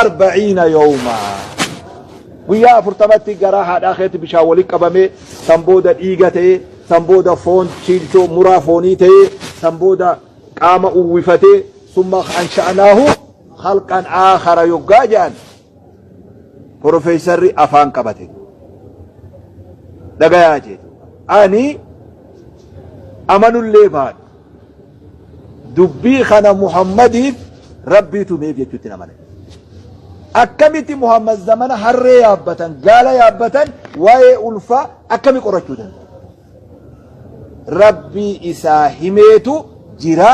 Arba'iina yawmaa. Guyyaa afurtamatti garaa haadhaa keetti bishaan walitti qabamee, san booda dhiiga ta'ee, san booda foon chiilchoo muraa foonii ta'ee, san booda qaama uwwifatee, summa ansha'naahu khalqan aakhara yoggaa jedhan Profeesarri afaan qabate. Dhagayaa jedhe. Ani amanullee baadhu. Dubbii kana Muhammadiif Rabbiitu himeef jechuutti amane. Akkamitti Muhammad zamana harree yaabbatan, gaala yaabbatan waa'ee ulfaa akkami qorachuu danda'a? Rabbii isaa himeetu jira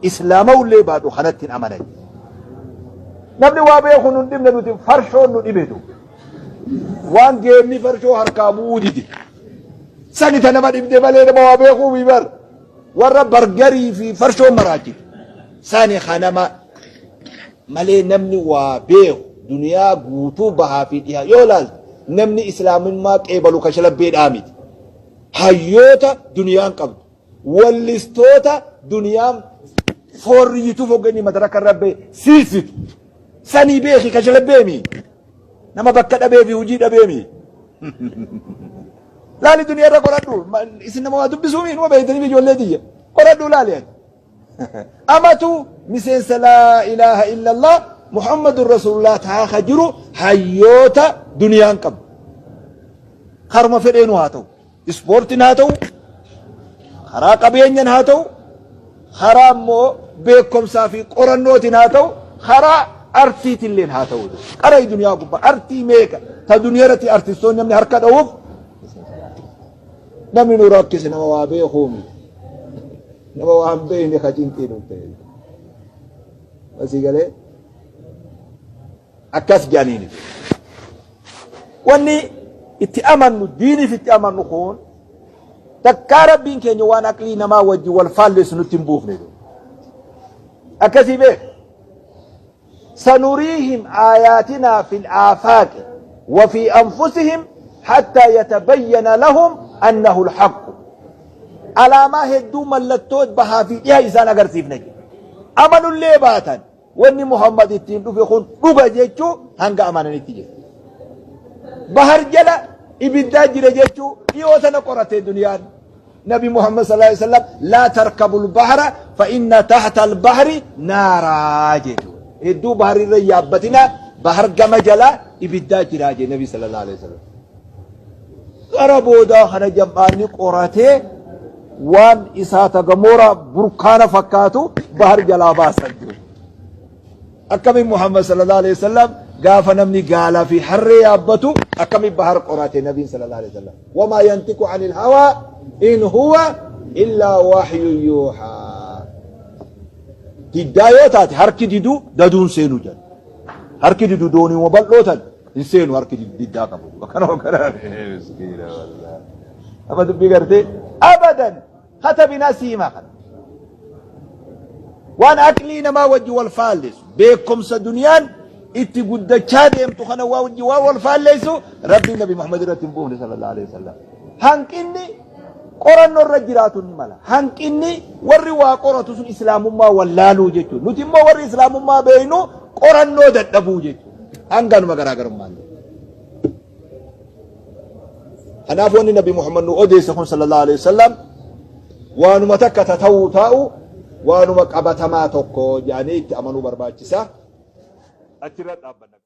islaamawullee baadhu kanatti hin amanan. Namni waa beeku nun dhibne nuti farshoon nu dhibetu. Waan geemni farshoo harkaa bu'uu dide. Sani ta nama dhibde malee nama waa beekuu bar. Warra bargarii fi farshoo maraachite. Sani kanama malee namni waa beeku duniyaa guutuu bahaa fi dhihaa yoo ilaalte namni islaamummaa qeebalu kashalabbeedhaa miti. Hayyoota duniyaan qabdu. Wallistoota duniyaan foorriyyituu fogganni madaraka rabbe siisitu. Sanii beeki kashalabbeemi. Nama bakka dhabee fi hojii dhabeemi. Laali duniyaa irra qoradhu. Isin nama waa dubbisuumi inuma beektanii ijoollee tiyya. Qoradhu laali ati. Amatu miseensa laa ilaaha illallah Muhammadun Rasulullah tahaa ka jiru hayyoota duniyaan qabdu. Karuma fedheenu haa ta'u. Ispoortiin haa ta'u, karaa qabeenyan haa ta'u, karaa immoo beekumsaa fi qorannootiin haa ta'u, karaa artiitilleen haa ta'u. Qarai duniyaa gubbaa artii meeqa ta duniyaa irratti artistoonni namni harka dha'uuf namni nu rakkise nama waa beekuu miti. Nama waa hin beekne ka cinqii nu ta'e. Asii galee akkas jedhaniini. Wanni itti amannu diiniif itti amannu kun takkaa rabbiin keenya waan aqlii namaa wajjin wal faallessu nutti hin buufne. Akkasii beek. Sanuriihim aayaatinaa fil aafaaqi wa fi anfusihim hattaa yatabayyana lahum annahu alhaqqu. Alaamaa hedduu mallattoo bahaa fi dhiha isaan agarsiifna. Amanullee baatan. Wanni Muhammad ittiin dhufe kun dhuga jechuu hanga amananitti jira. Bahar jala ibiddaa jira jechuu dhiyoo tana qorate duniyaan. Nabi Muhammad sallallahu alaihi wasallam laa tarkabul bahra fa inna tahta al-bahri naaraa jedhu. Hedduu baharirra yaabbatina bahar gama jala ibiddaa jira jedhe Nabi sallallahu alaihi wasallam. Gara boodaa kana jam'aanni qoratee waan isaata gamoora burkaana fakkaatu bahar jalaa baasan jiru. Akkamiin Muhammad sallallahu alaihi wasallam gaafa namni gaalaa fi harree yaabbatu akkamiin bahar qorate nabiin sallallahu alaihi wasallam. Wamaa yantiqu anil hawaa in huwa illaa wahyu yuuhaa. Diddaa yoo taate harki didu daduun seenu jedha. Harki didu dooniiwwan bal'oo tan hin seenu harki diddaa qabu. Akkana akkana miskiina wallahi. Amma dubbii gartee abadan katabinaa siima kana. Waan aqlii namaa wajji wal faallessu beekumsa duniyaan itti guddachaa deemtu kana waa wajji waan wal faallessu rabbiin nabi Muhammad irratti hin buufne sallallahu alaihi wasallam. Hanqinni qorannoo irra jiraatu ni mala. Hanqinni warri waa qoratu sun islaamummaa wallaaluu jechuudha. Nuti immoo warri islaamummaa beeknu qorannoo dadhabuu jechuudha. Hanganuma garaagarummaan jiru. Kanaaf wanni Nabi Muhammad nu odeesse kun sallallahu alaihi wasallam waanuma takka ta ta'uu taa'u waanuma qabatamaa tokko jedhanii itti amanuu barbaachisa. Achirra dhaabbanna.